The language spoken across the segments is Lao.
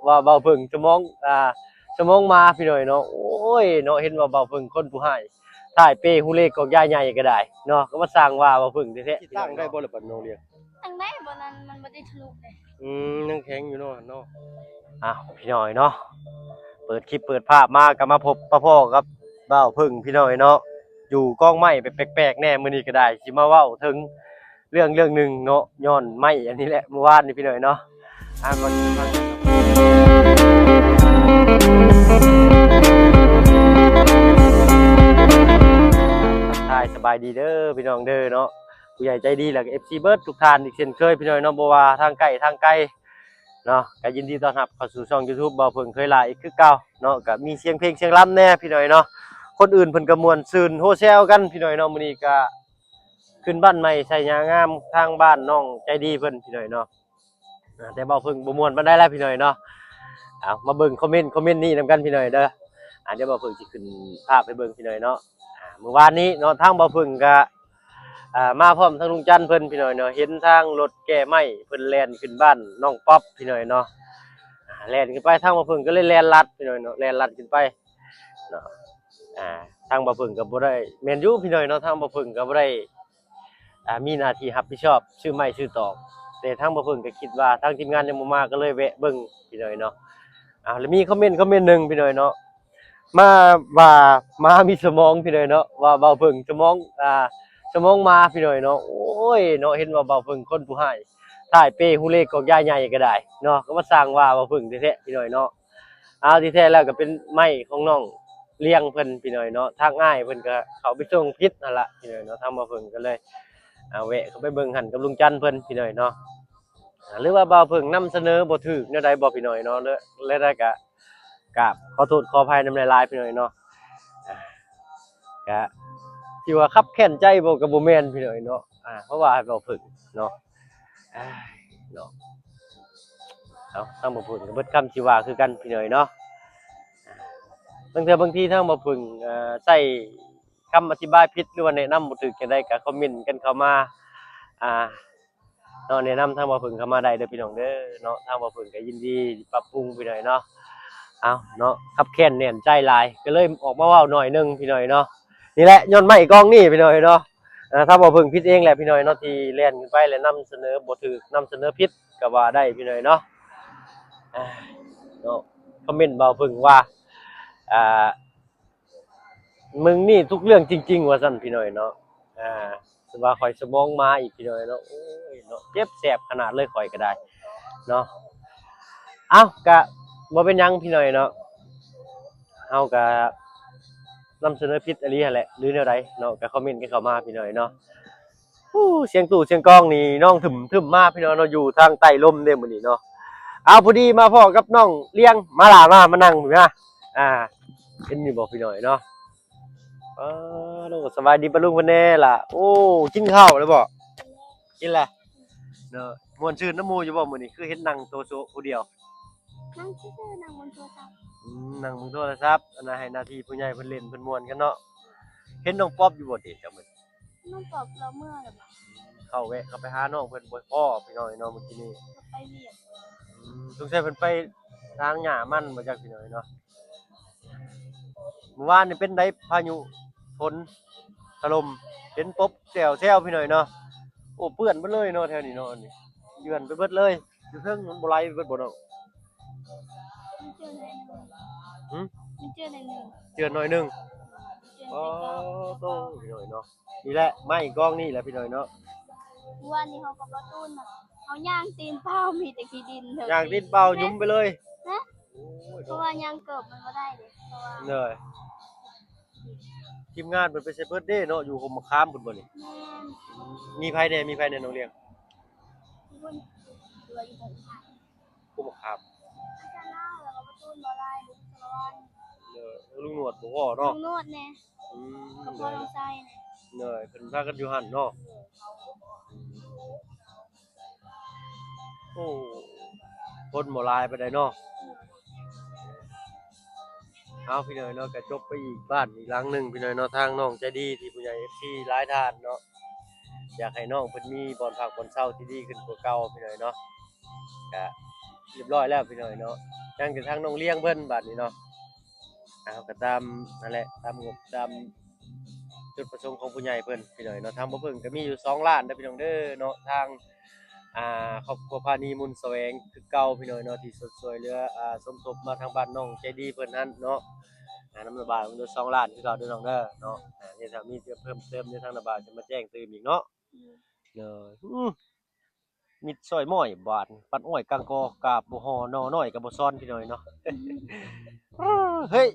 ວ່າບ່າວເຜິ້ງສະໝອງ ອ່າ ສະໝອງໝາພີ່ນ້ອງເນາະ. ໂອ້ຍເນາະ ເຫັນວ່າບ່າວເຜິ້ງຄົນຜູ້ຮ້າຍ ຖ່າຍເປຫູເລກອອກຢາໃຫຍ່ກໍໄດ້ເນາະ ກໍມາສ້າງວ່າບ່າວເຜິ້ງແທ້ໆ. ຊິຕັ້ງໄດ້ບໍ່ລະບັດນ້ອງລຽງ? ຕັ້ງໄດ້ ບໍ່ນັ້ນມັນບໍ່ໄດ້ທະລຸເດ້. ອືມ ຍັງແຂງຢູ່ເນາະ ເນາະ. ອ້າວ ພີ່ນ້ອງເນາະ ເປີດຄລິບເປີດພາບມາກໍມາພົບມາພໍ້ກັບບ່າວເຜິ້ງພີ່ນ້ອງເນາະ ຢູ່ກອງໄມ້ແປກໆແດ່. ມື້ນີ້ກໍໄດ້ຊິມາເວົ້າເຖິງເລື່ອງເລື່ອງໜຶ່ງເນາະ ຍ້ອນໄມ້ອັນນີ້ແຫຼະ ມື້ວານນີ້ພີ່ນ້ອງເນາະ. ອ່າ ກ່ອນອື່ນ ທັກທາຍສະບາຍດີເດີພີ່ນ້ອງເດີເນາະ ຜູ້ໃຫຍ່ໃຈດີ ແລະກໍເອັຟຊີເບິດທຸກທ່ານອີກເຊັ່ນເຄີຍພີ່ນ້ອງເນາະ ບໍ່ວ່າທາງໃກ້ທາງໄກເນາະ ກໍຍິນດີຕ້ອນຮັບເຂົ້າສູ່ຊ່ອງຢູທູບບ່າວເຜິ້ງເຄີຍຫຼ້າອີກຄືເກົ່າເນາະ. ກໍມີສຽງເພງສຽງລຳແດ່ພີ່ນ້ອງເນາະ ຄົນອື່ນເພິ່ນກໍມ່ວນຊື່ນໂຮແຊວກັນພີ່ນ້ອງເນາະ. ມື້ນີ້ກໍຂຶ້ນບ້ານໃໝ່ໃສ່ຫຍ້າງາມ ທາງບ້ານນ້ອງໃຈດີເພິ່ນພີ່ນ້ອງເນາະ. ອ່າ ແຕ່ບ່າວເຜິ້ງບໍ່ມ່ວນປານໃດແຫຼະພີ່ນ້ອງເນາະ. ເອົາ ມາເບິ່ງຄອມເມັນ ຄອມເມັນນີ້ນຳກັນພີ່ນ້ອງເດີ. ອ່າ ດຽວບ່າວເຜິ້ງຊິຂຶ້ນພາບໃຫ້ເບິ່ງພີ່ນ້ອງເນາະ. ອ່າ ມື້ວານນີ້ເນາະ ທາງບ່າວເຜິ້ງກະ ອ່າ ມາພ້ອມທາງລຸງຈັນເພິ່ນພີ່ນ້ອງເນາະ ເຫັນທາງລົດແກ້ໄມ້ເພິ່ນແລ່ນຂຶ້ນບ້ານນ້ອງປັອບພີ່ນ້ອງເນາະ. ອ່າ ແລ່ນຂຶ້ນໄປ ທາງບ່າວເຜິ້ງກໍເລີຍແລ່ນລັດພີ່ນ້ອງເນາະ ແລ່ນລັດຂຶ້ນໄປເນາະ. ອ່າ ທາງບ່າວເຜິ້ງກໍບໍ່ໄດ້ ແມ່ນຢູ່ພີ່ນ້ອງເນາະ ທາງບ່າວເຜິ້ງກໍບໍ່ໄດ້ ອ່າ ມີໜ້າທີ່ຮັບຜິດຊອບຊື້ໄມ້ຊື້ຕອກ ແຕ່ທາງບ່າວເຜິ້ງກໍຄິດວ່າທາງທີມງານຍັງບໍ່ມາ ກໍເລີຍແວະເບິ່ງພີ່ນ້ອງເນາະ. ອ່າ ແລ້ວມີຄອມເມັນ ຄອມເມັນໜຶ່ງພີ່ນ້ອງເນາະ ມາວ່າໝາມີສະໝອງພີ່ນ້ອງເນາະ ວ່າບ່າວເຜິ້ງສະໝອງ ອ່າ ສະໝອງໝາພີ່ນ້ອງເນາະ. ໂອ້ຍເນາະ ເຫັນວ່າບ່າວເຜິ້ງຄົນຜູ້ຮ້າຍ ຖ່າຍເປຫູເລກອອກຢາໃຫຍ່ກໍໄດ້ເນາະ ກໍມາສ້າງວ່າບ່າວເຜິ້ງແທ້ໆພີ່ນ້ອງເນາະ. ເອົາ ທີ່ແທ້ແລ້ວກໍເປັນໄມ້ຂອງນ້ອງລຽງເພິ່ນພີ່ນ້ອງເນາະ ທາງອ້າຍເພິ່ນກໍເຂົ້າໄປສົ່ງຜິດຫັ້ນລະພີ່ນ້ອງເນາະ. ທາງບ່າວເຜິ້ງກໍເລີຍ ອ່າ ແວະເຂົ້າໄປເບິ່ງຫັ້ນກັບລຸງຈັນເພິ່ນພີ່ນ້ອງເນາະ. ອ່າ ຫຼືວ່າບ່າວເຜິ້ງນຳສະເໜີບໍ່ຖືກແນວໃດບໍ່ພີ່ນ້ອງເນາະ ແລ້ວ ແລ້ວໃດກໍກາບຂໍໂທດຂໍອະໄພນຳຫຼາຍໆພີ່ນ້ອງເນາະ. ອ່າ ກະຊິວ່າຄັບແຄ້ນໃຈບໍ່ ກໍບໍ່ແມ່ນພີ່ນ້ອງເນາະ ອ່າ ເພາະວ່າບ່າວເຜິ້ງເນາະ ອ້າຍເນາະ. ເອົາ ທາງບ່າວເຜິ້ງກໍເບິດຄຳຊິວ່າຄືກັນພີ່ນ້ອງເນາະ. ອ່າ ບາງເທື່ອບາງທີທາງບ່າວເຜິ້ງ ເອີ ໃຊ້ຄຳອະທິບາຍຜິດ ຫຼືວ່າແນະນຳບໍ່ຖືກຈັ່ງໃດ ກໍຄອມເມັນກັນເຂົ້າມາ ອ່າ ເນາະ ແນະນຳທາງບ່າວເຜິ້ງເຂົ້າມາໄດ້ເດີພີ່ນ້ອງເດີເນາະ. ທາງບ່າວເຜິ້ງກໍຍິນດີປັບປຸງພີ່ນ້ອງເນາະ. ເອົາເນາະ ຄັບແຄ້ນແໜ້ນໃຈຫຼາຍ ກໍເລີຍອອກມາເວົ້າໜ້ອຍໜຶ່ງພີ່ນ້ອງເນາະ. ນີ້ແຫຼະ ຍ້ອນໄມ້ກອງນີ້ພີ່ນ້ອງເນາະ ເອີ ທາງບ່າວເຜິ້ງຜິດເອງແຫຼະພີ່ນ້ອງເນາະ ທີ່ແລ່ນຂຶ້ນໄປ ແລະ ນຳສະເໜີບໍ່ຖືກ ນຳສະເໜີຜິດກໍວ່າໄດ້ພີ່ນ້ອງເນາະ. ອ່າ ເນາະ ຄອມເມັນບ່າວເຜິ້ງວ່າ ອ່າ ມຶງນີ້ທຸກເລື່ອງຈິງໆ ວ່າຊັ້ນພີ່ນ້ອງເນາະ. ອ່າ ວ່າຂ້ອຍສະໝອງໝາອີກພີ່ນ້ອງເນາະ ໂອ້ຍເນາະ ເຈັບແສບຂະໜາດເລີຍຂ້ອຍກໍໄດ້ເນາະ. ເອົ້າ ກະບໍ່ເປັນຫຍັງພີ່ນ້ອງເນາະ ເຮົາກະນຳສະເໜີຜິດອີ່ຫຼີຫັ້ນແຫຼະ ຫຼືແນວໃດເນາະ ກະຄອມເມັນກັນເຂົ້າມາພີ່ນ້ອງເນາະ. ໂອ້ ສຽງຕູ້ສຽງກອງນີ້ນ້ອງທຶມໆ ມາພີ່ນ້ອງເນາະ ຢູ່ທາງໃຕ້ລົມເດ້ມື້ນີ້ເນາະ. ເອົາ ພໍດີມາພໍ້ກັບນ້ອງລຽງ ມາຫຼ້າ ມາ ມານັ່ງພີ້ມາ. ອ່າ ເຫັນຢູ່ບໍ່ພີ່ນ້ອງເນາະ. ເອີ ໂດ ສະບາຍດີປ້າລຸງເພິ່ນແດ່ລະ. ໂອ້ ກິນເຂົ້າແລ້ວບໍ່? ກິນແລ້ວເນາະ. ມ່ວນຊື່ນນຳໝູ່ຢູ່ບໍ່ມື້ນີ້? ຄືເຫັນນັ່ງໂຕໂຊະຜູ້ດຽວ. ນັ່ງຊື່ໆ ນັ່ງເບິ່ງໂທລະສັບ. ອືມ ນັ່ງເບິ່ງໂທລະສັບ ອັນນັ້ນໃຫ້ໜ້າທີ່ຜູ້ໃຫຍ່ເພິ່ນຫຼິ້ນເພິ່ນມ່ວນກັນເນາະ. ເຫັນນ້ອງປັອບຢູ່ບໍ່ເດ ເຈົ້າມື້? ນ້ອງປັອບລາວເມືອແລ້ວບໍ່? ເຂົ້າແວະເຂົ້າໄປຫານ້ອງເພິ່ນບໍ່ພໍ້ພີ່ນ້ອງເນາະ ມື້ກີ້ນີ້. ໄປວຽກ. ອືມ ສົງໄສເພິ່ນໄປຖາງຫຍ້າມັນບໍ່ຈັກພີ່ນ້ອງເນາະ. ມື້ວານນີ້ເປັນໃດ ພາຍຸຝົນຖະຫຼົ່ມ ເຫັນປົບແຊວໆ ພີ່ນ້ອງເນາະ. ໂອ້ ເປື້ອນເບິດເລີຍເນາະ ແຖວນີ້ເນາະ ອັນນີ້ເຈື່ອນໄປເບິດເລີຍ. ຢູ່ເທິງມັນບໍ່ໄຫຼໄປເບິດບໍ່ນ້ອງ? ມັນເຈື່ອນໜ້ອຍໜຶ່ງ. ຫື? ມັນເຈື່ອນໜ້ອຍໜຶ່ງ. ເຈື່ອນໜ້ອຍໜຶ່ງ. ເຈື່ອນ ອໍ ເປັນເກົ່າ ໂຕ ເປັນເກົ່າ ພີ່ນ້ອງເນາະ. ນີ້ແຫຼະ ໄມ້ກອງນີ້ແຫຼະ ພີ່ນ້ອງເນາະ. ເມື່ອວານນີ້ເຮົາກັບປາຕູນນະ ເຮົາຍ່າງຕີນເປົ່າ ມີແຕ່ຂີ້ດິນເທິງ ຍ່າງຕີນເປົ່າ ແມ່ນ ຫຍຸມໄປເລີຍ. ຮະ? ໂອ້ຍ ເພາະວ່າຍ່າງເກີບມັນບໍ່ໄດ້ເດ້ ເພາະວ່າ ໂດຍ ທີມງານເພິ່ນໄປໃສເບິດເດ້ເນາະ ຢູ່ຮົ່ມໝາກຂາມພຸ້ນບໍ່ນີ້? ແມ່ນ. ມີໃຜແດ່ ມີໃຜແດ່ນ້ອງລຽງ? ຢູ່ພຸ້ນ ຢູ່ ຢູ່ພຸ້ນ ພູມະຂາມ. ອາຈານລາວ ແລ້ວກໍປະຕູນບໍ່ຫຼາຍ ບຸກສາລະວັນ. ເອີ ລຸງໜວດບໍ່ພໍ້ເນາະ? ລຸງໜວດແດ່. ອືມ ກັບພໍ່ນ້ອງຊາຍແດ່. ເອີ ເພິ່ນພາກັນຢູ່ຫັ້ນເນາະ. ໂອ້ ຄົນບໍ່ຫຼາຍປານໃດເນາະ. ເອົາ ພີ່ນ້ອງເນາະ ກໍຈົບໄປອີກບ້ານອີກຫຼັງໜຶ່ງ ພີ່ນ້ອງເນາະ. ທາງນ້ອງໃຈດີທີ່ຜູ້ໃຫຍ່ເອັຟຊີຫຼາຍທ່ານເນາະ ຢາກໃຫ້ນ້ອງເພິ່ນມີບ່ອນພັກບ່ອນເຊົາທີ່ດີຂຶ້ນກວ່າເກົ່າ ພີ່ນ້ອງເນາະ. ກະຮຽບຮ້ອຍແລ້ວພີ່ນ້ອງເນາະ. ຍັງແຕ່ທາງນ້ອງລຽງເພິ່ນບາດນີ້ເນາະ. ເອົາ ກໍຕາມນັ້ນແຫຼະ ຕາມງົບ ຕາມຈຸດປະສົງຂອງຜູ້ໃຫຍ່ເພິ່ນ ພີ່ນ້ອງເນາະ. ທາງບໍ່ເພິ່ງກໍມີຢູ່ສອງລ້ານເດີ ພີ່ນ້ອງເດີເນາະ. ທາງ ອ່າ ຄອບຄົວພານີ ມູນສະແຫວງ ຄືເກົ່າ ພີ່ນ້ອງເນາະ ທີ່ຊ່ວຍເຫຼືອ ອ່າ ສົມທົບມາທາງບ້ານນ້ອງໃຈດີເພິ່ນຫັ້ນເນາະ. ອ່າ ນຳລະບາຍເພິ່ນສອງລ້ານຄືເກົ່າເດີນ້ອງເດີເນາະ. ອ່າ ເຮັດໃຫ້ມີເພີ່ມເຕີມ ໃນທາງລະບາຍຈະມາແຈ້ງຕື່ມອີກເນາະ. ໂດຍ ອື ມິດຊອຍມ້ອຍບາດ ປັດອ້ອຍກາງກອ ກາບບໍ່ຫໍ່ ໜໍ່ນ້ອຍກໍບໍ່ຊອນ ພີ່ນ້ອງເນາະ. ເຮີ້ຍ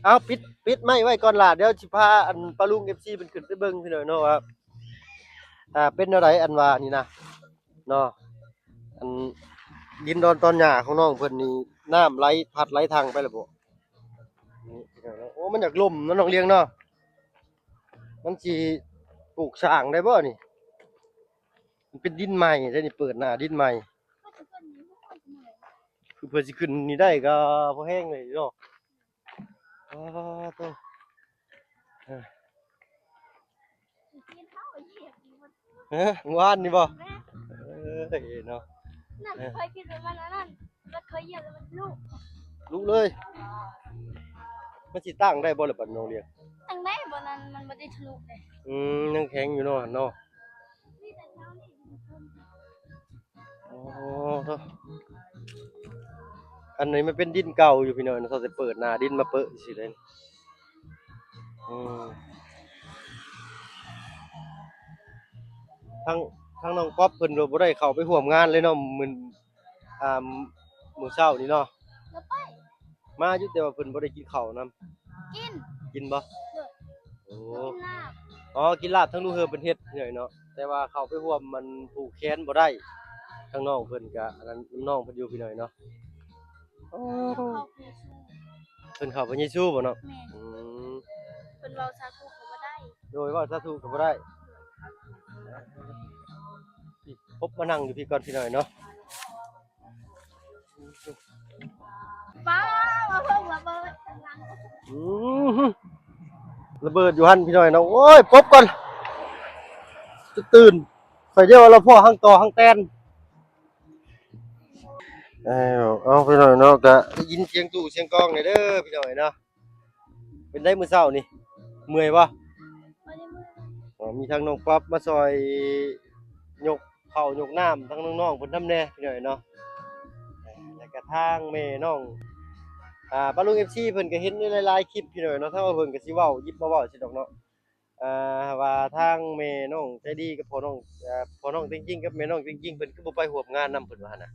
ເອົາ ປິດ ປິດໄມໄວ້ກ່ອນລະ ດຽວຊິພາ ອັນ ປ້າລຸງ ເອັຟຊີ ເພິ່ນຂຶ້ນໄປເບິ່ງ ພີ່ນ້ອງເນາະ ວ່າ ອ່າ ເປັນແນວໃດ ອັນວ່ານີ້ນະ ເນາະ. ອັນ ດິນດອນຕອນຫຍ້າຂອງນ້ອງເພິ່ນນີ້ ນ້ຳໄຫຼພັດໄຫຼທັ່ງໄປແລ້ວບໍ່? ນີ້ ພີ່ນ້ອງເນາະ ໂອ້ ມັນຢາກລົ້ມເນາະ ນ້ອງລຽງເນາະ. ມັນຊິປູກສ້າງໄດ້ບໍ່ນີ້? ມັນເປັນດິນໃໝ່ເດ້ນີ້ ເປີດໜ້າດິນໃໝ່ ຄືເພື່ອຊິຂຶ້ນນີ້ໄດ້ກໍພໍແຮງເລີຍເນາະ. ອ້າໂຕ ເອີ ເອີ ມື້ວານນີ້ບໍ່? ເອີ ເນາະ ນັ້ນ ເອີ ຂ້ອຍຄິດວ່າມັນອັນນັ້ນ ມັນຂ້ອຍຢຽບແລ້ວມັນລຸ ລຸເລີຍ. ມັນຊິຕັ້ງໄດ້ບໍ່ລະບັດນ້ອງລຽງ? ຕັ້ງໄດ້ບໍ່? ນັ້ນມັນບໍ່ໄດ້ທະລຸເດ້. ອືມ ຍັງແຂງຢູ່ເນາະ ເນາະ. ໂອ້ໂທ ອັນນີ້ມັນເປັນດິນເກົ່າຢູ່ ພີ່ນ້ອງເນາະ ເຂົາຊິເປີດໜ້າດິນມາເປິະຊື່ໆເດ້. ອືມ ທາງ ທາງນ້ອງປັອບເພິ່ນບໍ່ໄດ້ເຂົ້າໄປຮ່ວມງານເລີຍເນາະ ມື້ ອ່າ ມື້ເຊົ້ານີ້ເນາະ. ລາວໄປ ມາຢູ່ ແຕ່ວ່າເພິ່ນບໍ່ໄດ້ກິນເຂົ້ານຳ. ກິນ ກິນບໍ່? ໂດຍ ໂອ້ ກິນລາບ ອໍ ກິນລາບທາງລູກເຮືອເພິ່ນເຮັດ ພີ່ນ້ອງເນາະ ແຕ່ວ່າເຂົ້າໄປຮ່ວມມັນຜູກແຂນບໍ່ໄດ້ ທາງນ້ອງເພິ່ນກະອັນນັ້ນນຳນ້ອງເພິ່ນຢູ່ ພີ່ນ້ອງເນາະ. ໂອ້ ເພິ່ນເຂົ້າພະເຢຊູບໍ່ເນາະ? ແມ່ນ ອືມ ເພິ່ນເວົ້າສາທຸກໍບໍ່ໄດ້ ໂດຍ ເວົ້າສາທຸກໍບໍ່ໄດ້. ພົບມານັ່ງຢູ່ພີ້ກ່ອນ ພີ່ນ້ອງເນາະ. ປ້າ ມາເບິ່ງລະເບີດ ອື ລະເບີດຢູ່ຫັ້ນ ພີ່ນ້ອງເນາະ. ໂອ້ຍ ປົບກ່ອນ ຕື່ນ ຂ້ອຍດຽວລະພໍ້ຫາງຕໍ່ຫາງແຕນ. ເອົາ ເອົາ ພີ່ນ້ອງເນາະ ກະໄດ້ຍິນສຽງຕູ້ສຽງກອງແດ່ເດີ ພີ່ນ້ອງເນາະ. ເປັນໃດມື້ເຊົ້ານີ້ ເມື່ອຍບໍ່? ບໍ່ໄດ້ເມື່ອຍ. ອໍ ມີທາງນ້ອງປັອບມາຊ່ອຍຍົກເຂົ້າຍົກນ້ຳ ທາງນ້ອງໆເພິ່ນນຳແດ່ ພີ່ນ້ອງເນາະ. ແລ້ວກະທາງແມ່ນ້ອງ ອ່າ ປ້າລຸງ ເອັຟຊີ ເພິ່ນກະເຫັນໃນຫຼາຍໆຄລິບ ພີ່ນ້ອງເນາະ ທາງວ່າເພິ່ນກະຊິເວົ້າ ຫຍິບມາເວົ້າຊິດອກເນາະ ອ່າ ວ່າທາງແມ່ນ້ອງໃຈດີກັບພໍ່ນ້ອງ ເອີ ພໍ່ນ້ອງເຕັງຈິງກັບແມ່ນ້ອງເຕັງຈິງ ເພິ່ນຄືບໍ່ໄປຮ່ວມງານນຳ ເພິ່ນວ່າຫັ້ນນະ.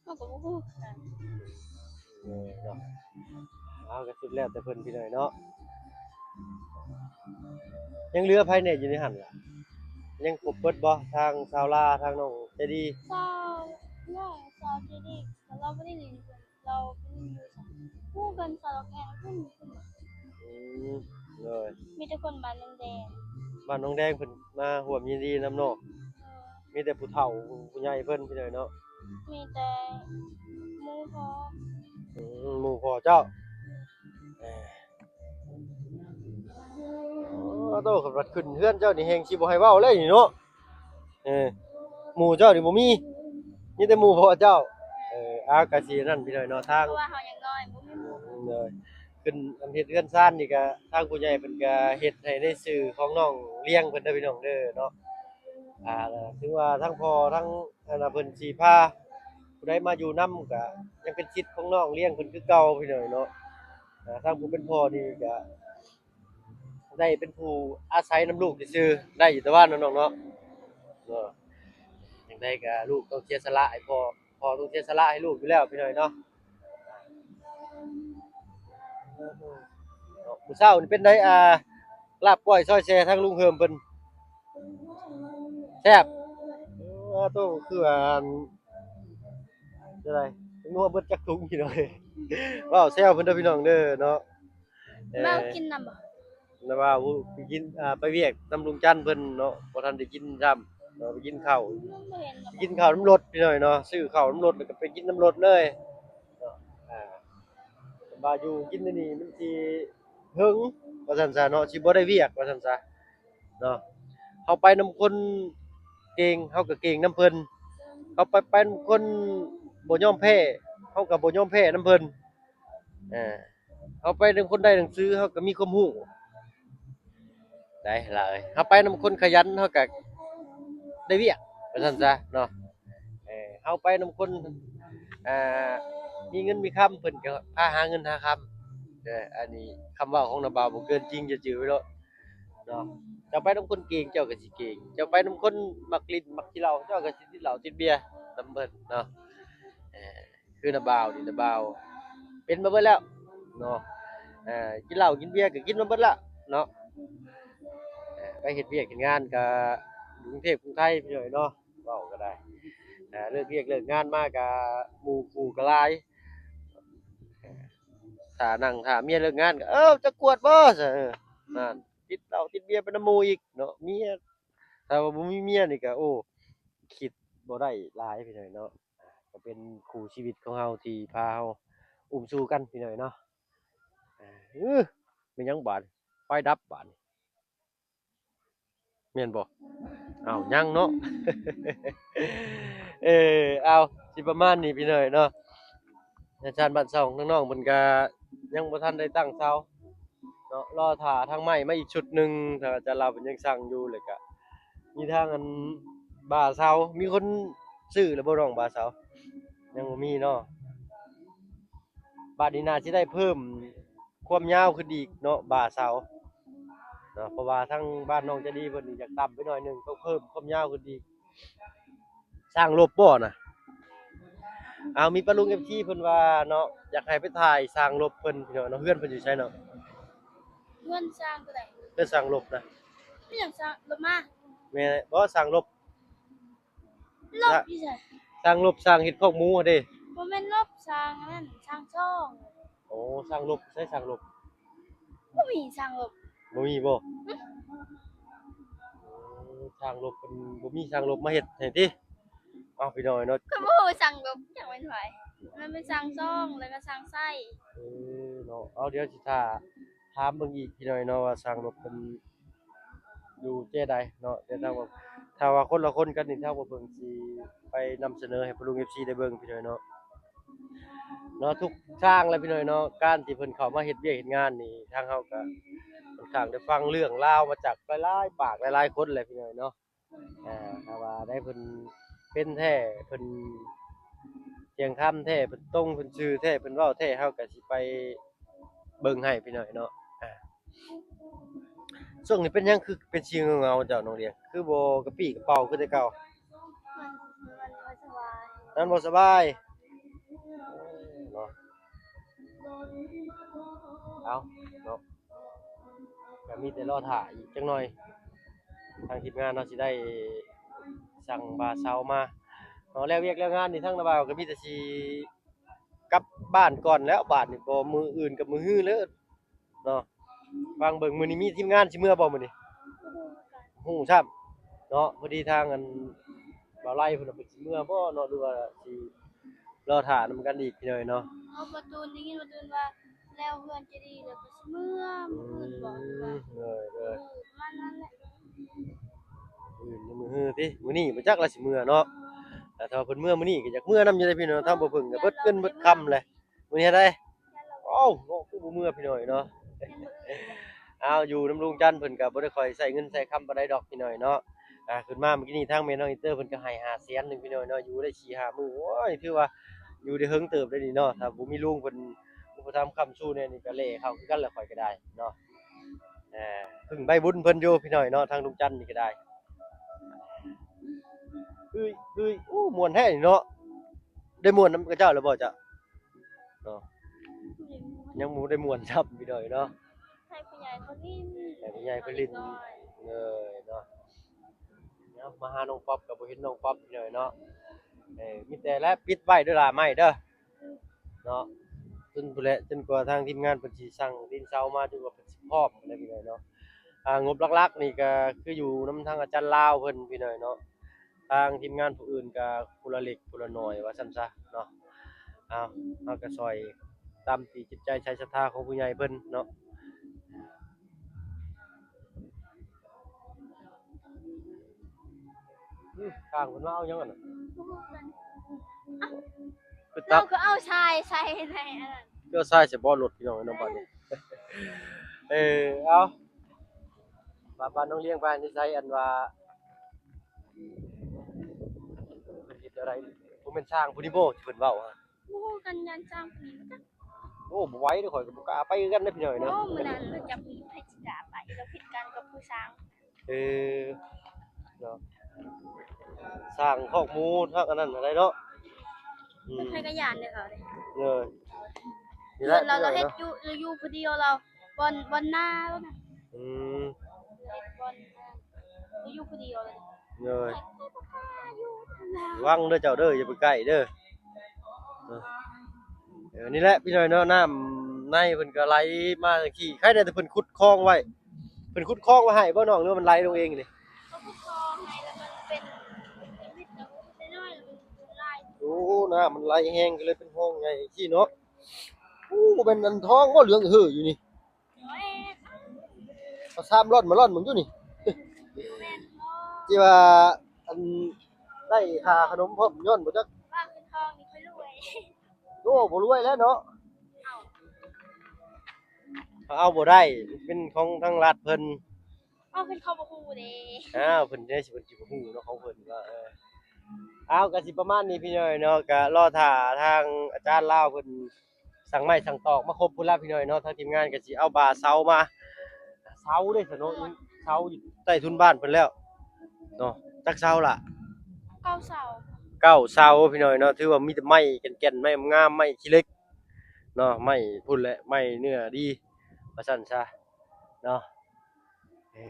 ເຮົາກໍບໍ່ຮູ້ຄືກັນ ເອີ ເນາະ. ເອົາ ກໍສຸດແລ້ວແຕ່ເພິ່ນ ພີ່ນ້ອງເນາະ. ຍັງເຫຼືອໃຜແດ່ຢູ່ໃນຫັ້ນລະ? ຍັງຄົບເບິດບໍ່? ທາງສາວລາ ທາງນ້ອງໃຈດີ ສາວ ນ້ອງສາວໃຈດີ ແຕ່ລາວບໍ່ໄດ້ຫຼິ້ນ ລາວໄປຫຼິ້ນຢູ່ ຮູ້ກັນສາວແອນພຸ້ນ. ອືມ ໂດຍ ມີແຕ່ຄົນບ້ານໜອງແດງ ບ້ານໜອງແດງເພິ່ນມາຮ່ວມຍິນດີນຳເນາະ. ເອີ ມີແຕ່ຜູ້ເຖົ້າຜູ້ໃຫຍ່ເພິ່ນ ພີ່ນ້ອງເນາະ. ມີແຕ່ໝູ່ພໍ່ ອືມ ໝູ່ພໍ່ເຈົ້າ. ເອີ ໂອ້ໂຕ ຄັນວ່າຂຶ້ນເຮືອນເຈົ້ານີ້ແຮ່ງຊິບໍ່ໃຫ້ເວົ້າແລ້ວນີ້ເນາະ. ເອີ ໝູ່ເຈົ້ານີ້ບໍ່ມີ ມີແຕ່ໝູ່ພໍ່ເຈົ້າ. ເອີ ອາ ກະຊິນັ້ນ ພີ່ນ້ອງເນາະ ທາງ ເພາະວ່າເຮົາຍັງນ້ອຍ ບໍ່ມີໝູ່. ໂດຍ ຂຶ້ນອັນເຮັດເຮືອນຊານນີ້ກະ ທາງຜູ້ໃຫຍ່ເພິ່ນກະເຮັດໃຫ້ໃນຊື່ຂອງນ້ອງລຽງເພິ່ນເດີ ພີ່ນ້ອງເດີເນາະ. ອ່າ ຖືວ່າທັງພໍ່ທັງອັນນະ ເພິ່ນຊິພາຜູ້ໃດມາຢູ່ນຳກະຍັງເປັນສິດຂອງນ້ອງລຽງເພິ່ນຄືເກົ່າ ພີ່ນ້ອງເນາະ. ອ່າ ທາງຜູ້ເປັນພໍ່ນີ້ກະ ໄດ້ເປັນຜູ້ອາໄສນຳລູກຊື່ໆ ໄດ້ຢູ່ແຕ່ວ່າເນາະ ນ້ອງເນາະ ເນາະ. ຈັ່ງໃດກໍລູກຕ້ອງເສຍສະຫຼະໃຫ້ພໍ່ ພໍ່ຕ້ອງເສຍສະຫຼະໃຫ້ລູກຢູ່ແລ້ວ ພີ່ນ້ອງເນາະ. ມື້ເຊົ້ານີ້ເປັນໃດ ອ່າ ລາບກ້ອຍຊອຍແຊທາງລຸງເຮີມເພິ່ນ ແຊບ. ໂອ້ ໂຕ ຄືວ່າ ຈັ່ງໃດ ນົວເບິດຈັກຖົງ ພີ່ນ້ອງເອີຍ. ເວົ້າແຊວເພິ່ນເດີ ພີ່ນ້ອງເດີເນາະ. ເອີ ເວົ້າກິນນຳບໍ່? ລະວ່າ ໂອ້ ໄປກິນ ອ່າ ໄປວຽກນຳລຸງຈັນເພິ່ນເນາະ ບໍ່ທັນໄດ້ກິນຊ້ຳເນາະ. ໄປກິນເຂົ້າ ໄປກິນເຂົ້ານຳລົດ ພີ່ນ້ອງເນາະ. ຊື້ເຂົ້ານຳລົດ ແລ້ວກໍໄປກິນນຳລົດເລີຍເນາະ. ອ່າ ວ່າຢູ່ກິນໃນນີ້ມັນຊິເຫິງ ວ່າຊັ້ນຊະເນາະ ຊິບໍ່ໄດ້ວຽກ ວ່າຊັ້ນຊະ. ເນາະ ເຮົາໄປນຳຄົນເກັ່ງ ເຮົາກໍເກັ່ງນຳເພິ່ນ. ເຮົາໄປ ໄປນຳຄົນບໍ່ຍອມແພ້ ເຮົາກໍບໍ່ຍອມແພ້ນຳເພິ່ນ. ເອີ ເຮົາໄປນຳຄົນໄດ້ໜັງສື ເຮົາກໍມີຄວາມຮູ້ໄດ໋ຫຼາຍ. ເຮົາໄປນຳຄົນຂະຫຍັນ ເຮົາກໍໄດ້ວຽກ ວ່າຊັ້ນຊະເນາະ. ເອີ ເຮົາໄປນຳຄົນ ອ່າ ມີເງິນມີຄຳ ເພິ່ນກໍພາຫາເງິນຫາຄຳ. ເອີ ອັນນີ້ຄຳເວົ້າຂອງນ້າບ່າວບໍ່ເກີນຈິງ ເຈົ້າຈື່ໄວ້ໂລດເນາະ. ເຈົ້າໄປນຳຄົນເກັ່ງ ເຈົ້າກໍຊິເກັ່ງ, ເຈົ້າໄປນຳຄົນມັກຫຼິ້ນມັກກິນເຫຼົ້າ ເຈົ້າກໍຊິຕິດເຫຼົ້າຕິດເບຍນຳເພິ່ນເນາະ. ເອີ ຄືນ້າບ່າວນີ້ ນ້າບ່າວເປັນມາເບິດແລ້ວເນາະ. ເອີ ກິນເຫຼົ້າກິນເບຍກໍກິນມາເບິດແລ້ວເນາະ. ເອີ ໄປເຮັດວຽກເຮັດງານກໍຢູ່ກຸງເທບກຸງໄທ ພີ່ນ້ອງເນາະ. ເວົ້າກໍໄດ້ ເອີ ເລີກວຽກເລີກງານມາກໍໝູ່ຄູ່ກໍຫຼາຍ. ຖ້ານັ່ງຖ້າເມຍເລີກງານກໍ ເອີ ຈະກວດບໍ່ ຊັ້ນ. ເອີ ນັ້ນ ຕິດເຫຼົ້າຕິດເບຍໄປນຳໝູ່ອີກເນາະ ເມຍ. ຖ້າວ່າບໍ່ມີເມຍນີ້ກໍ ໂອ້ ຄິດບໍ່ໄດ້ຫຼາຍ ພີ່ນ້ອງເນາະ. ກໍເປັນຄູ່ຊີວິດຂອງເຮົາທີ່ພາເຮົາອຸ້ມຊູກັນ ພີ່ນ້ອງເນາະ. ເອີ ແມ່ນຫຍັງບາດ ໄຟດັບບາດ ແມ່ນບໍ່? ອ້າວ ຍັງເນາະ. ເອີ ເອົາ ຊິປະມານນີ້ ພີ່ນ້ອງເນາະ. ອາຈານບ້ານຊ່ອງ ນ້ອງໆເພິ່ນກະຍັງບໍ່ທັນໄດ້ຕັ້ງເສົາເນາະ, ລໍຖ້າທາງໄມ້ມາອີກຊຸດໜຶ່ງ. ທາງອາຈານລາວເພິ່ນຍັງສັ່ງຢູ່ ແລ້ວກະມີທາງອັນບ່າເສົາ. ມີຄົນຊື້ແລ້ວບໍ່ນ້ອງ ບ່າເສົາ? ຍັງບໍ່ມີເນາະ. ບາດນີ້ໜ້າຊິໄດ້ເພີ່ມຄວາມຍາວຂຶ້ນອີກເນາະ ບ່າເສົາເນາະ, ເພາະວ່າທາງບ້ານນ້ອງໃຈດີເພິ່ນນີ້ຢາກຕ່ຳໄປໜ້ອຍໜຶ່ງ ຕ້ອງເພີ່ມຄວາມຍາວຂຶ້ນອີກ. ຊ່າງລົບບໍ່ນະ? ເອົາ ມີປ້າລຸງ ເອັຟຊີ ເພິ່ນວ່າເນາະ ຢາກໃຫ້ໄປຖ່າຍຊ່າງລົບເພິ່ນ ພີ່ນ້ອງເນາະ. ເຮືອນເພິ່ນຢູ່ໃສເນາະ? ເຮືອນຊ່າງຕົວໃດ? ເຮືອນຊ່າງລົບນະ. ເປັນຫຍັງຊ່າງລົບມາ? ແມ່ນ ບໍ່ ຊ່າງລົບ. ລົບຢູ່ໃສ? ຊ່າງລົບ ຊ່າງເຮັດຄອກໝູຫັ້ນເດ້. ບໍ່ແມ່ນລົບ ຊ່າງອັນນັ້ນ ຊ່າງຊ່ອງ. ໂອ້ ຊ່າງລົບ ໃສຊ່າງລົບ? ບໍ່ມີຊ່າງລົບ. ບໍ່ມີບໍ່? ຫຶ? ໂອ້ ຊ່າງລົບເພິ່ນບໍ່ມີຊ່າງລົບມາເຮັດໃຫ້ຕິ? ເອົາ ພີ່ນ້ອງເນາະ ກໍບໍ່ຮູ້ຊ່າງລົບຈັກແມ່ນໃຜ. ມັນເປັນຊ່າງຊ່ອງ ແລ້ວກໍຊ່າງໃຊ້. ເອີເນາະ ເອົາ ດຽວຊິຖ້າ ຖາມເບິ່ງອີກ ພີ່ນ້ອງເນາະ ວ່າຊ່າງລົບເພິ່ນຢູ່ເຈ້ໃດເນາະ. ແຕ່ຖ້າວ່າ ຖ້າວ່າຄົນລະຄົນກັນນີ້ ທາງພວກເພິ່ນຊິໄປນຳສະເໜີໃຫ້ພໍ່ລຸງ ເອັຟຊີ ໄດ້ເບິ່ງ ພີ່ນ້ອງເນາະ. ເນາະ ທຸກທາງແຫຼະ ພີ່ນ້ອງເນາະ. ການທີ່ເພິ່ນເຂົ້າມາເຮັດວຽກເຮັດງານນີ້ ທາງເຮົາກໍຄ່ອນຂ້າງໄດ້ຟັງເລື່ອງລາວມາຈາກຫຼາຍໆປາກ ຫຼາຍໆຄົນແຫຼະ ພີ່ນ້ອງເນາະ. ອ່າ ຖ້າວ່າໄດ້ເພິ່ນເປັນແທ້ ເພິ່ນທ່ຽງທຳແທ້ ເພິ່ນຕົງ ເພິ່ນຊື່ແທ້ ເພິ່ນເວົ້າແທ້ ເຮົາກໍຊິໄປເບິ່ງໃຫ້ ພີ່ນ້ອງເນາະ. ອ່າ ຊ່ວງນີ້ເປັນຫຍັງຄືເປັນສີເຫງົາໆ ເຈົ້ານ້ອງລຽງ? ຄືບໍ່ກະປີ້ກະເປົາຄືແຕ່ເກົ່າ? ມັນ ມັນບໍ່ສະບາຍ. ມັນບໍ່ສະບາຍເນາະ. ເອົາເນາະ ກໍມີແຕ່ລໍຖ້າອີກຈັກໜ່ອຍ ທາງທີມງານເຮົາຊິໄດ້ສັ່ງບ່າເຊົາມາເນາະ. ແລ້ວວຽກແລ້ວງານນີ້ ທາງນ້າບ່າວກໍມີແຕ່ຊິກັບບ້ານກ່ອນແລ້ວ ບາດນີ້ບໍ່ ມື້ອື່ນກັບມື້ຮືເລີຍເນາະ. ຟັງເບິ່ງ ມື້ນີ້ມີທີມງານຊິເມືອບໍ່ມື້ນີ້? ບໍ່ຮູ້ຄືກັນ ຮູ້ຊ້ຳເນາະ. ພໍດີທາງອັນບ່າວໄລເພິ່ນວ່າເພິ່ນຊິເມືອບໍ່ເນາະ ຫຼືວ່າຊິລໍຖ້ານຳກັນອີກ ພີ່ນ້ອງເນາະ. ເອົາ ປະຕູນ ໄດ້ຍິນປະຕູນວ່າແລ້ວເຮືອນຈະດີແລ້ວກໍຊິເມືອ ມື້ອື່ນບໍ່ ຫຼືວ່າ ອືມ ເອີ ເອີ ປະມານນັ້ນແຫຼະ. ມື້ອື່ນ ມື້ຮືຕິ ມື້ນີ້ບໍ່ຈັກລະຊິເມືອເນາະ. ແຕ່ຖ້າວ່າເພິ່ນເມືອມື້ນີ້ກໍຢາກເມືອນຳຢູ່ເດ້ ພີ່ນ້ອງ. ທາງບໍ່ເພິ່ງກໍເບິດເງິນເບິດຄຳແຫຼະ. ມື້ນີ້ຫັ້ນໃດ ອ້າວ ເນາະ ຄືບໍ່ເມືອ ພີ່ນ້ອງເນາະ. ອ້າວ ຢູ່ນຳລຸງຈັນເພິ່ນກໍບໍ່ໄດ້ຄ່ອຍໃຊ້ເງິນໃຊ້ຄຳປານໃດດອກ ພີ່ນ້ອງເນາະ. ອ່າ ຂຶ້ນມາມື້ກີ້ນີ້ ທາງແມ່ນ້ອງອິນເຕີເພິ່ນກໍໃຫ້ຫ້າແສນໜຶ່ງ ພີ່ນ້ອງເນາະ. ຢູ່ໄດ້ສີ່ຫ້າມື້ ໂອ້ຍ ຖືວ່າຢູ່ໄດ້ເຖິງເຕີບໄດ໋ນີ້ເນາະ. ຖ້າບໍ່ມີລຸງເພິ່ນອຸປະຖຳຄ້ຳຊູແດ່ນີ້ ກໍແລ່ເຂົ້າຄືກັນແຫຼະ ຂ້ອຍກໍໄດ້ເນາະ. ເອີ ເພິ່ງໃບບຸນເພິ່ນຢູ່ ພີ່ນ້ອງເນາະ. ທາງລຸງຈັນນີ້ກໍໄດ້ ເອີຍ ເອີຍ ໂອ້ ມ່ວນແທ້ນີ້ເນາະ. ໄດ້ມ່ວນນຳເຂົາເຈົ້າແລ້ວບໍ່ເຈົ້າ? ເນາະ ຍັງບໍ່ໄດ້ມ່ວນຊ້ຳ ພີ່ນ້ອງເນາະ. ໃຫ້ຜູ້ໃຫຍ່ເຂົາຫຼິ້ນ ໃຫ້ຜູ້ໃຫຍ່ເຂົາຫຼິ້ນ ເອີ ເນາະ. ເນາະ ມາຫານ້ອງປັອບກໍບໍ່ເຫັນນ້ອງປັອບ ພີ່ນ້ອງເນາະ. ເອີ ມີແຕ່ແລະ ປິດໄວ້ເດີຫຼ້າໄມ້ເດີເນາະ. ຈົນພຸ້ນແຫຼະ ຈົນກວ່າທາງທີມງານເພິ່ນຊິສັ່ງຕີນເສົາມາ ຈົນກວ່າເພິ່ນຊິພ້ອມແຫຼະ ພີ່ນ້ອງເນາະ. ອ່າ ງົບຫຼັກໆນີ້ກໍຄືຢູ່ນຳທາງອາຈານລາວເພິ່ນ ພີ່ນ້ອງເນາະ. ທາງທີມງານຜູ້ອື່ນກໍຜູ້ລະເລັກຜູ້ລະໜ້ອຍວ່າຊັ້ນຊະເນາະ. ເອົາ ເຮົາກໍຊ່ອຍຕາມທີ່ຈິດໃຈໃຈສັດທາຂອງຜູ້ໃຫຍ່ເພິ່ນເນາະ. ອືມ ຂ້າງເພິ່ນມາເອົາຫຍັງຫັ້ນນະ? ຄືຕັບ ເຮົາກໍເອົາຊາຍໃສ່ໃນອັນນັ້ນ ກໍຊາຍໃສ່ເບາະລົດພີ່ນ້ອງເອີຍເນາະ ບາດນີ້. ເອີ ເອົາ ບາດ ບາດນ້ອງລຽງໄປນີ້ໃສ່ອັນວ່າ ເພິ່ນເຮັດແນວໃດ ບໍ່ແມ່ນຊ່າງຜູ້ນີ້ບໍ່ທີ່ເພິ່ນເວົ້າຫັ້ນ? ບໍ່ຮູ້ກັນ ຢ້ານຊ່າງຜູ້ນີ້ ໂອ້ ບໍ່ໄຫວເດ້ ຂ້ອຍກໍບໍ່ກ້າໄປຄືກັນເດ້ພີ່ນ້ອງເນາະ. ໂອ້ ມື້ນັ້ນລາວຈັບມີດ ໃຜຊິກ້າໄປ ລາວຜິດກັນກັບຜູ້ຊ່າງ. ເອີ ເນາະ ສ້າງຄອກໝູທາງອັນນັ້ນຫັ້ນແຫຼະເນາະ. ອືມ ໃຜກໍຢ້ານເດ້ເຂົາເດ້. ເອີ ນີ້ແຫຼະ ລາວເຮັດຢູ່ ລາວຢູ່ຜູ້ດຽວ ລາວບ່ອນ ບ່ອນນາລາວນະ. ອືມ ເຮັດບ່ອນນາ ລາວຢູ່ຜູ້ດຽວເລີຍ. ເອີ ລະວັງເດີເຈົ້າເດີ ຢ່າໄປໃກ້ເດີ. ເອີ ນີ້ແຫຼະພີ່ນ້ອງເນາະ ນ້ຳໃນເພິ່ນກໍໄຫຼມາຈັ່ງຊີ້ ໃຄແດ່ແຕ່ເພິ່ນຂຸດຄອງໄວ້. ເພິ່ນຂຸດຄອງໄວ້ໃຫ້ບໍ່ນ້ອງ ຫຼືວ່າມັນໄຫຼລົງເອງນີ້? ເຂົາຂຸດຄອງໃຫ້ ແລ້ວມັນເປັນ ເປັນເມັດນ້ອຍໆ ແລ້ວມັນໄຫຼ. ໂອ້ ນ້ຳມັນໄຫຼແຮງກໍເລີຍເປັນຮ່ອງໃຫຍ່ຈັ່ງຊີ້ເນາະ. ໂອ້ ບໍ່ແມ່ນອັນທອງບໍ່ ເຫຼືອງເຫີຢູ່ນີ້. ເອົາສາມລ້ອນມາລ້ອນເບິ່ງຢູ່ນີ້ ທີ່ວ່າອັນໄດ້ຄ່າຂະໜົມພ້ອມຍ້ອນບໍ່ຈັກ. ວ່າເງິນທອງນີ້ຂ້ອຍລວຍ. ໂອ້ ບໍ່ລວຍແລ້ວເນາະ. ເຮົາເອົາບໍ່ໄດ້ ເປັນຂອງທາງລັດເພິ່ນ. ເອົາ ເພິ່ນເຂົາບໍ່ຮູ້ເດ້. ອ້າວ ເພິ່ນເດ້ ເພິ່ນຊິບໍ່ຮູ້ເນາະ ຂອງເພິ່ນວ່າ ເອີ ເອົາ ກໍຊິປະມານນີ້ພີ່ນ້ອງເນາະ ກໍລໍຖ້າທາງອາຈານລາວເພິ່ນ ສັ່ງໄມ້ສັ່ງຕອກມາຄົບພຸ້ນລະພີ່ນ້ອງເນາະ. ທາງທີມງານກໍຊິເອົາບ່າເສົາມາ ເສົາເດ້ຊະເນາະ ເສົາຢູ່ໃຕ້ທຸນບ້ານເພິ່ນແລ້ວເນາະ. ຈັກເສົາລະ? ເກົ້າເສົາ. ເກົ້າເສົາພີ່ນ້ອງເນາະ ຖືວ່າມີແຕ່ໄມ້ແກ່ນໆ ໄມ້ງາມໆ ໄມ້ຂີ້ເຫຼັກເນາະ ໄມ້ພຸ້ນແຫຼະ ໄມ້ເນື້ອດີວ່າຊັ້ນຊະເນາະ. ເອີ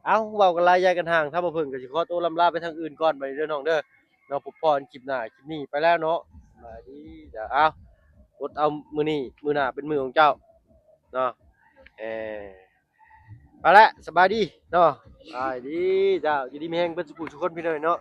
ເອົ້າ ເວົ້າກັນຫຼາຍຢາຍກັນຫ່າງ ຖ້າບໍ່ເພິ່ງກໍຊິຂໍໂຕລ່ຳລາໄປທາງອື່ນກ່ອນ ບາດນີ້ເດີນ້ອງເດີເນາະ. ພົບພໍ້ກັນຄລິບໜ້າ ຄລິບນີ້ໄປແລ້ວເນາະ ສະບາຍດີເຈົ້າ. ເອົ້າ ອົດເອົາມື້ນີ້ ມື້ໜ້າເປັນມື້ຂອງເຈົ້າເນາະ. ເອີ ໄປແລ້ວ ສະບາຍດີເນາະ ສະບາຍດີເຈົ້າ. ຢູ່ດີມີແຮງເບິດສູ່ຜູ້ສູ່ຄົນພີ່ນ້ອງເນາະ.